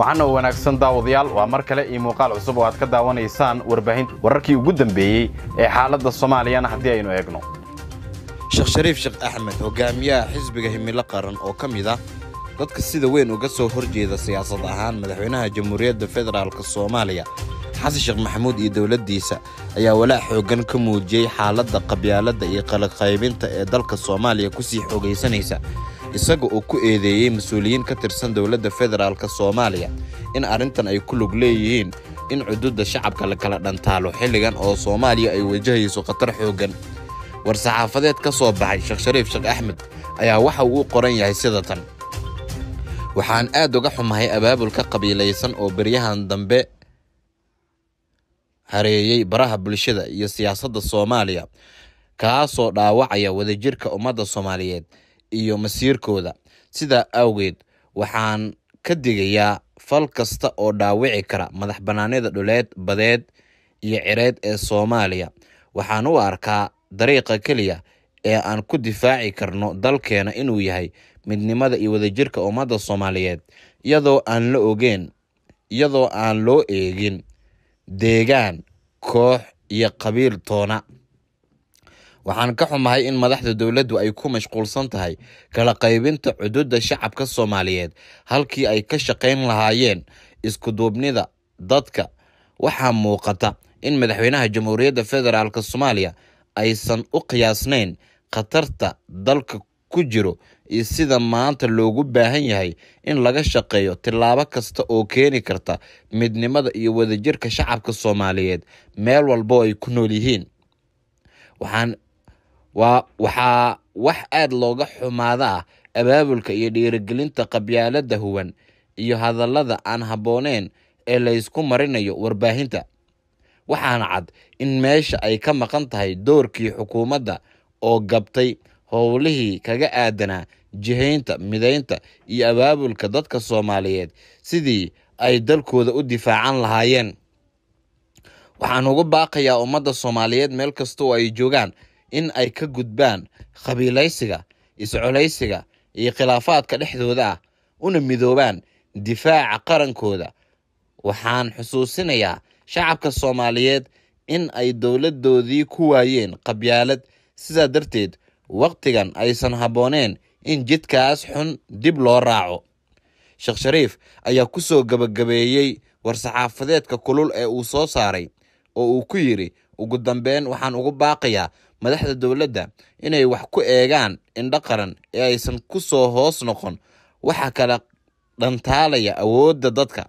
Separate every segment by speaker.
Speaker 1: Wacan oo wanaagsan daawadayaal, waa mar kale iyo muuqaal cusub oo aad ka daawanaysaan warbaahinta wararkii ugu dambeeyey ee xaaladda Soomaaliyana haddii aynu eegno.
Speaker 2: Sheekh Shariif Sheekh Axmed, hogaamiyaha xisbiga Himilo Qaran oo ka mid ah dadka sida weyn uga soo horjeeda siyaasad ahaan madaxweynaha Jamhuuriyadda Federaalk Soomaaliya Xasan Sheekh Maxamuud iyo dowladdiisa, ayaa walaac xooggan ka muujiyey xaaladda qabyaaladda iyo qalaqaybinta ee dalka Soomaaliya kusii xoogaysanaysa, isaga oo ku eedeeyey mas-uuliyiin ka tirsan dowladda federaalk Soomaaliya in arrintan ay ku lug leeyihiin in cududda shacabka la kala dhantaalo xilligan oo Soomaaliya ay wajahayso khatar xooggan. War-saxaafadeed ka soo baxay Sheekh Shariif Sheekh Axmed ayaa waxa uu u qoran yahay sida tan: waxaan aad uga xumahay abaabulka qabiilaysan oo beryahan dambe hareeyey baraha bulshada iyo siyaasadda Soomaaliya, kaasoo dhaawacaya wadajirka ummadda Soomaaliyeed iyo masiirkooda. Sidaa awgeed waxaan ka digayaa fal kasta oo dhaawici kara madax bannaanida dhuleed, badeed iyo cireed ee Soomaaliya. Waxaan u arkaa dariiqa keliya ee aan ku difaaci karno dalkeena inuu yahay midnimada iyo wadajirka ummadda Soomaaliyeed, iyadoo aan la ogeen, iyadoo aan loo eegin deegaan, koox iyo qabiil toona. Waxaan ka xumahay in madaxda dowladdu ay ku mashquulsan tahay kala qaybinta cududda shacabka Soomaaliyeed halkii ay ka shaqayn lahaayeen isku duubnida dadka. Waxaa muuqata in madaxweynaha Jamhuuriyadda Federaalk Soomaaliya aysan u qiyaasnayn khatarta dalka ku jiro iyo sida maanta loogu baahan yahay in laga shaqeeyo tillaabo kasta oo keeni karta midnimada iyo wadajirka shacabka Soomaaliyeed meel walbo ay ku nool yihiin. Waxaa wax aad looga xumaada ah abaabulka iyo dhiirigelinta qabyaaladda huwan iyo hadallada aan habbooneyn ee laysku marinayo warbaahinta. Waxaana cad in meesha ay ka maqan tahay doorkii xukuumadda oo gabtay howlihii kaga aadanaa jihaynta, midaynta iyo abaabulka dadka Soomaaliyeed sidii ay dalkooda u difaacan lahaayeen. Waxaan ugu baaqayaa ummadda Soomaaliyeed meel kasta oo ay joogaan in ay ka gudbaan qabiilaysiga, iscolaysiga iyo khilaafaadka dhexdooda ah, una midoobaan difaaca qarankooda. Waxaan xusuusinayaa shacabka Soomaaliyeed in ay dowladdoodii ku waayeen qabyaalad, sidaa darteed waqtigan aysan habbooneen in jidkaas xun dib loo raaco. Sheekh Shariif ayaa ku soo gabagabeeyey war-saxaafadeedka kulul ee uu soo saaray oo uu ku yidhi: ugu dambeyn waxaan ugu baaqayaa madaxda dowladda inay wax ku eegaan indho qaran ee aysan ku soo hoos noqon waxa kala dhantaalaya awoodda dadka.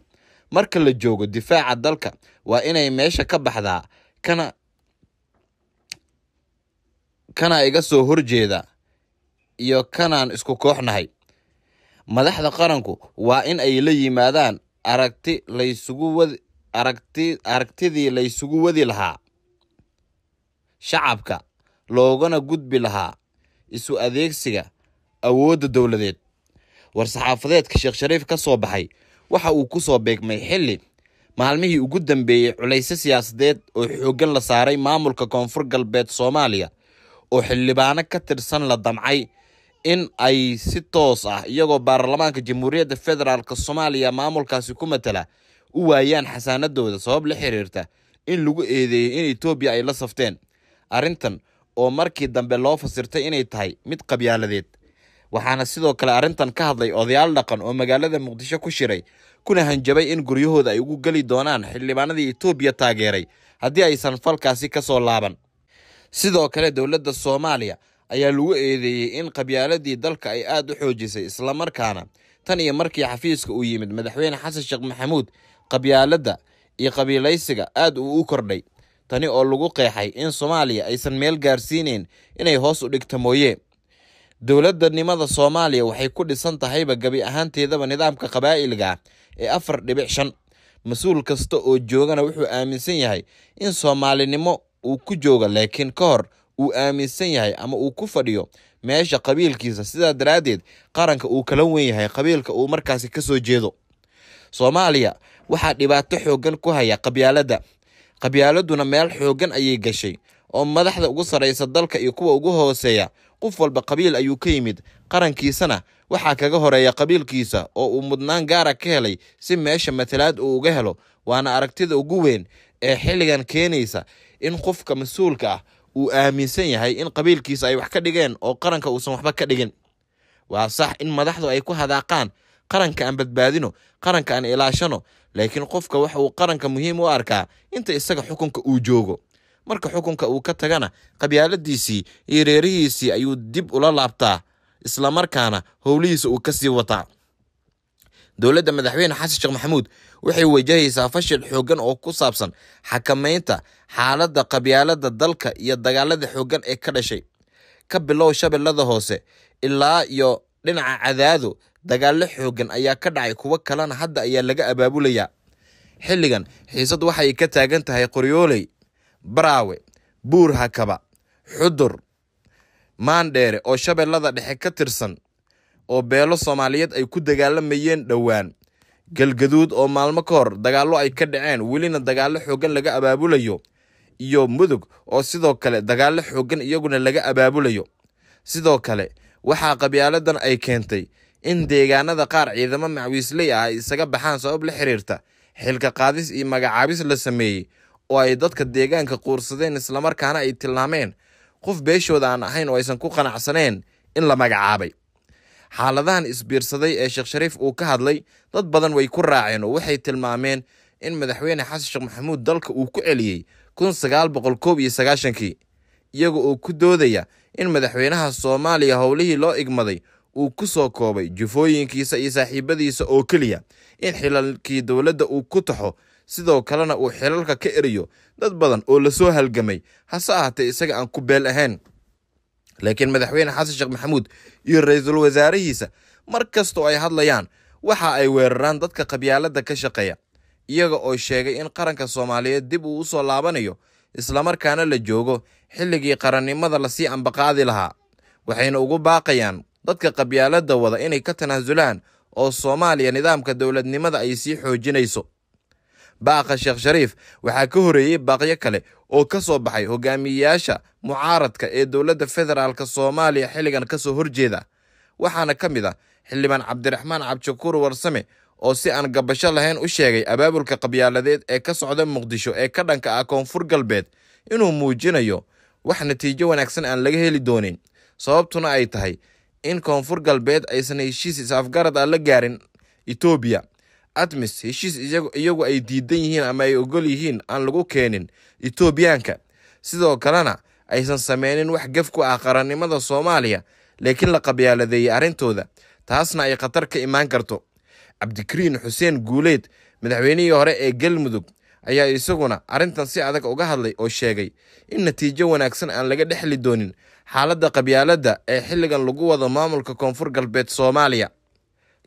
Speaker 2: Marka la joogo difaaca dalka waa inay meesha ka baxdaa kana iga soo horjeeda iyo kanaan isku kooxnahay. Madaxda qaranku waa in ay la yimaadaan aragti laysugu wadi aragti aragtidii laysugu wadi lahaa shacabka, loogana gudbi lahaa isu adeegsiga awoodda dowladeed. War-saxaafadeedka Sheekh Shariif ka soo baxay waxa uu ku soo beegmay xilli maalmihii ugu dambeeyey culayso siyaasadeed oo xooggan la saaray maamulka Koonfur Galbeed Soomaaliya, oo xildhibaano ka tirsan la damcay in ay si toos ah iyagoo baarlamaanka Jamhuuriyadda Federaalk Soomaaliya maamulkaasi ku matala u waayaan xasaanadooda sabab la xiriirta in lagu eedeeyey in Itoobiya ay la safteen. Arrintan oo markii dambe loo fasirtay inay tahay mid qabyaaladeed. Waxaana sidoo kale arrintan ka hadlay odayaal dhaqan oo magaalada Muqdisho ku shiray, kuna hanjabay in guryahooda ay ugu geli doonaan xildhibaanadii Itoobiya taageeray haddii aysan falkaasi ka soo laaban. Sidoo kale dowladda Soomaaliya ayaa lagu eedeeyey in qabyaaladii dalka ay aad u xoojisay, islamarkaana tan iyo markii xafiiska uu yimid madaxweyne Xasan Sheekh Maxamuud qabyaaladda iyo qabiilaysiga aad uu u kordhay, tani oo lagu qeexay in Soomaaliya aysan meel gaarsiineyn inay hoos u dhigto mooye. Dowladdanimada Soomaaliya waxay ku dhisan tahayba gebi ahaanteedaba nidaamka qabaa'ilga ah ee 4.5. Mas-uul kasta oo joogana wuxuu aaminsan yahay in Soomaalinimo uu ku joogo, laakiin ka hor uu aaminsan yahay ama uu ku fadhiyo meesha qabiilkiisa. Sidaa daraaddeed qaranka uu kala wen yahay qabiilka uu markaasi ka soo jeedo. Soomaaliya waxaa dhibaato xooggan ku haya qabyaaladda. Qabyaaladuna meel xooggan ayay gashay oo madaxda ugu sarraysa dalka iyo kuwa ugu hooseeya qof walba qabiil ayuu ka yimid, qarankiisana waxaa kaga horeeya qabiilkiisa oo uu mudnaan gaara ka helay si meesha matalaad uu uga helo. Waana aragtida ugu weyn ee xilligan keenaysa in qofka mas-uulka ah uu aaminsan yahay in qabiilkiisa ay wax ka dhigeen oo qaranka uusan waxba ka dhigin. Waa sax in madaxdu ay ku hadaaqaan qaranka aan badbaadino, qaranka aan ilaashano, laakiin qofka waxa uu qaranka muhiim u arkaa inta isaga xukunka uu joogo. Marka xukunka uu ka tagana qabyaaladiisii iyo reerihiisii ayuu dib ula laabtaa, islamarkaana howlihiisa uu kasii wataa. Dowladda madaxweyne Xasan Sheekh Maxamuud waxay wajahaysaa fashil xooggan oo ku saabsan xakameynta xaaladda qabyaaladda dalka iyo dagaalada xooggan ee ka dhashay. Ka bilow Shabeellada Hoose ilaa iyo dhinaca Cadaado, dagaallo xooggan ayaa ka dhacay, kuwo kalena hadda ayaa laga abaabulayaa. Xilligan xiisad waxay ka taagan tahay Qoryooley, Baraawe, Buur Hakaba, Xudur, Maandheere oo Shabeellada Dhexe ka tirsan oo beelo Soomaaliyeed ay ku dagaalamayeen dhowaan, Galgaduud oo maalmo ka hor dagaallo ay ka dhaceen welina dagaallo xooggan laga abaabulayo, iyo Mudug oo sidoo kale dagaallo xooggan iyaguna laga abaabulayo. Sidoo kale waxaa qabyaaladan ay keentay in deegaanada qaar ciidamo macwiisley ah ay isaga baxaan sabab la xiriirta xilka qaadis iyo magacaabis la sameeyey oo ay dadka deegaanka quursadeen, islamarkaana ay tilmaameen qof beeshooda aan ahayn oo aysan ku qanacsaneen in la magacaabay. Xaaladahan isbiirsaday ee Sheekh Shariif uu ka hadlay dad badan way ku raaceen oo waxay tilmaameen in madaxweyne Xasan Sheekh Maxamuud dalka uu ku celiyey 1991-kii, iyaga oo ku doodaya in madaxweynaha Soomaaliya howlihii loo igmaday uu ku soo koobay jufooyinkiisa iyo saaxiibadiisa oo keliya, in xilalkii dowladda uu ku taxo, sidoo kalena uu xilalka ka eriyo dad badan oo lasoo halgamay, hase ahaatee isaga aan ku beel ahayn. Laakiin madaxweyne Xasan Sheekh Maxamuud iyo ra-iisul wasaarihiisa mar kastoo ay hadlayaan waxa ay weeraraan dadka qabyaaladda ka shaqeeya, iyaga oo sheegay in qaranka Soomaaliyeed dib uu usoo laabanayo, islamarkaana la joogo xilligii qarannimada lasii ambaqaadi lahaa. Waxayna ugu baaqayaan dadka qabyaaladda wada inay ka tanaasulaan oo Soomaaliya nidaamka dowladnimada ay sii xoojinayso. Baaqa Sheekh Shariif waxaa ka horeeyey baaqyo kale oo ka soo baxay hogaamiyeyaasha mucaaradka ee dowladda federaalka Soomaaliya xilligan ka soo horjeeda, waxaana ka mid ah xildhibaan Cabdiraxmaan Cabdishakuur Warsame oo si aan gabasho lahayn u sheegay abaabulka qabyaaladeed ee ka socda Muqdisho ee ka dhanka ah Koonfur Galbeed inuu muujinayo wax natiijo wanaagsan aan laga heli doonin, sababtuna ay tahay in Koonfur Galbeed aysan heshiis is-afgarad ah la gaarin Itoobiya. Admis heshiis iyagu ay diidan yihiin ama ay ogol yihiin aan lagu keenin Itoobiyaanka, sidoo kalena aysan sameynin wax gef ku ah qarannimada Soomaaliya, laakiin la qabyaaladeeyey arrintooda, taasna ay khatar ka imaan karto. Cabdikariin Xuseen Guuleed, madaxweynihii hore ee Galmudug, ayaa isaguna arrintan si adag uga hadlay oo sheegay in natiijo wanaagsan aan laga dhexli doonin xaaladda qabyaaladda ee xilligan lagu wado maamulka Koonfur Galbeed Soomaaliya.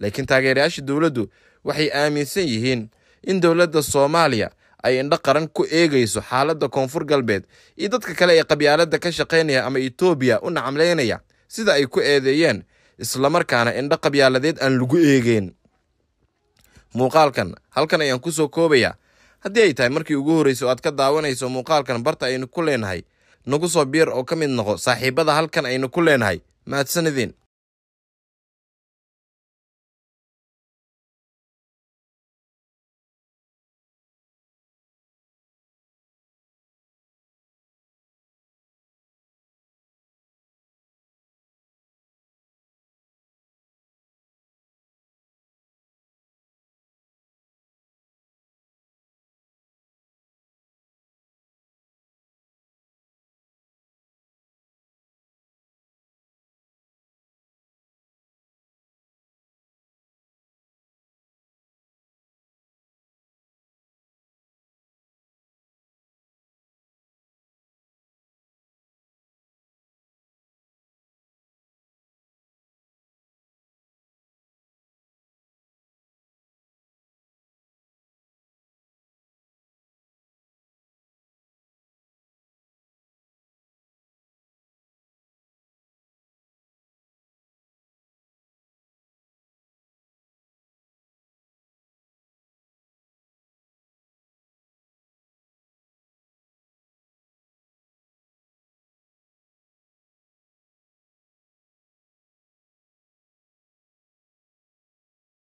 Speaker 2: Laakiin taageerayaasha dowladdu waxay aaminsan yihiin in dowladda Soomaaliya ay indho qaran ku eegayso xaaladda Koonfur Galbeed iyo dadka kale ee qabyaaladda ka shaqaynaya ama Itoobiya u nacamleynaya sida ay ku eedeeyeen, islamarkaana indho qabyaaladeed aan lagu eegeen. Muuqaalkan halkan ayaan ku soo koobayaa. Haddii ay tahay markii ugu horreysay oo aad ka daawanayso muuqaalkan barta aynu ku leenahay, nagu soo biir oo ka mid noqo saaxiibada halkan aynu ku leenahay. Mahadsanidin.